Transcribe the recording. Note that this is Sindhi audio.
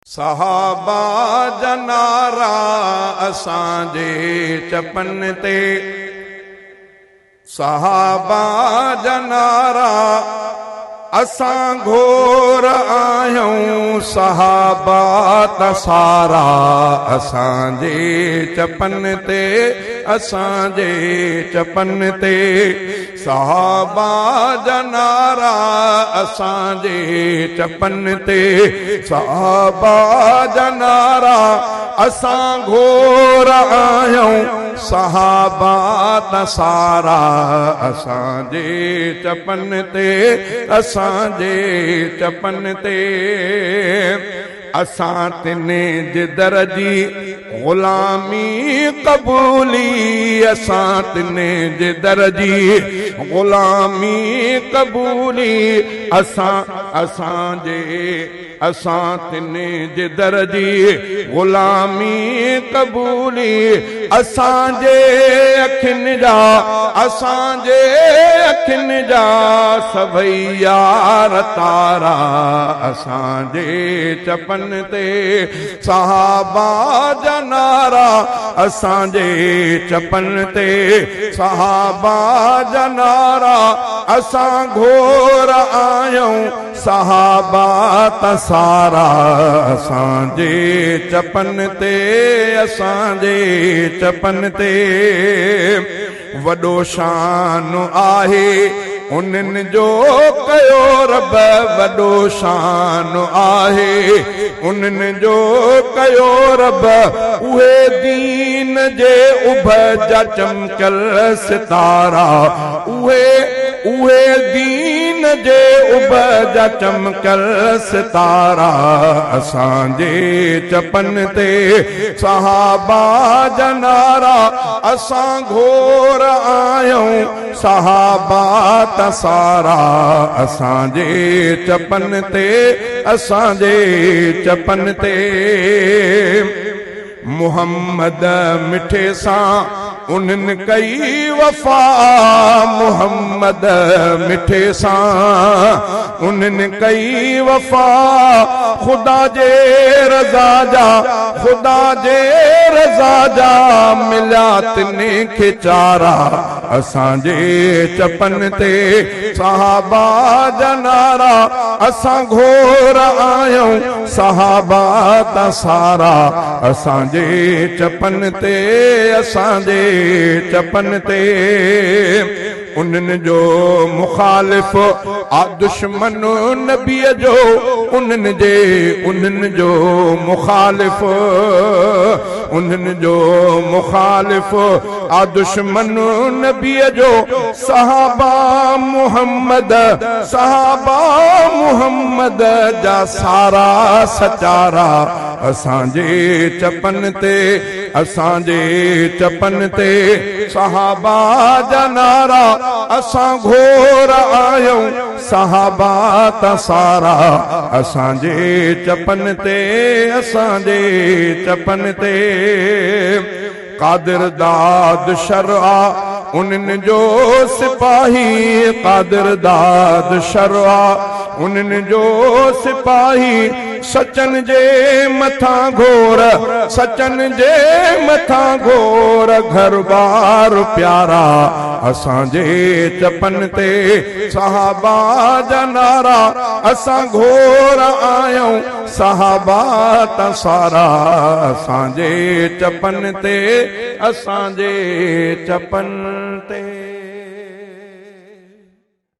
صحابه جا نعرا اسان جي چپن تي صحابه جا نعرا اسان گهور آهيون صحابه ته سارا اسان جي چپن تي اسان جي چپن تي صحابه جا نعرا اسان جي چپن تي صحابه جا نعرا اسان گهور آهيون صحابه ته سارا اسان جي چپن تي اسان جي چپن تي اسان تن جي در جي غلامي قبولي اسان تن جي در جي غلامي قبولي اسان اسان جي اسان تن جي در جي غلامي قبولي اسان جي اکين جا اسان جي اکين جا سڀئي يار تارا اسان جي چپن تي صحابه جا نعرا اسان جي چپن تي صحابه جا نعرا اسان گهور آهيون صحابه ته سارا اسان جي چپن تي اسان جي چپن تي وڏو شان آهي انهن جو ڪيو رب وڏو شان آهي انهن جو ڪيو رب اهي دين جي اڀ جا چمڪيل ستارا اهي اهي دين جي اڀ جا چمڪيل ستارا اسان جي چپن تي صحابه جا نعرا اسان گهور آهيون صحابه ته سارا اسان جي چپن تي اسان جي چپن تي محمد مٺي سان انهن ڪئي وفا محمد مٺي سان انهن ڪئي وفا خدا جي رضا جا خدا جي رضا جا مليا تن کي چارا اسان جي چپن تي صحابه جا نعرا اسان گهور آهيون صحابه ته سارا اسان جي چپن تي اسان جي چپن تي انهن جو مخالف آ دشمن نبيء جو انهن جي انهن جو مخالف انهن جو مخالف آ دشمن نبيء جو صحابه محمد صحابه محمد جا سارا سچارا اسان جي چپن تي اسان جي چپن تي صحابه جا نعرا اسان گهور آهيون صحابه ته سارا اسان جي چپن تي اسان جي چپن تي قادر داد شر آ انهن جو سپاهي قادر داد شر آ انهن جو سپاهي سچن جي مٿان گهور سچن جي مٿان گهور گهر بار پيارا اسان جي چپن تي صحابه جا نعرا اسان گهور آهيون صحابه ته سارا اسان جي چپن تي اسان جي چپن تي.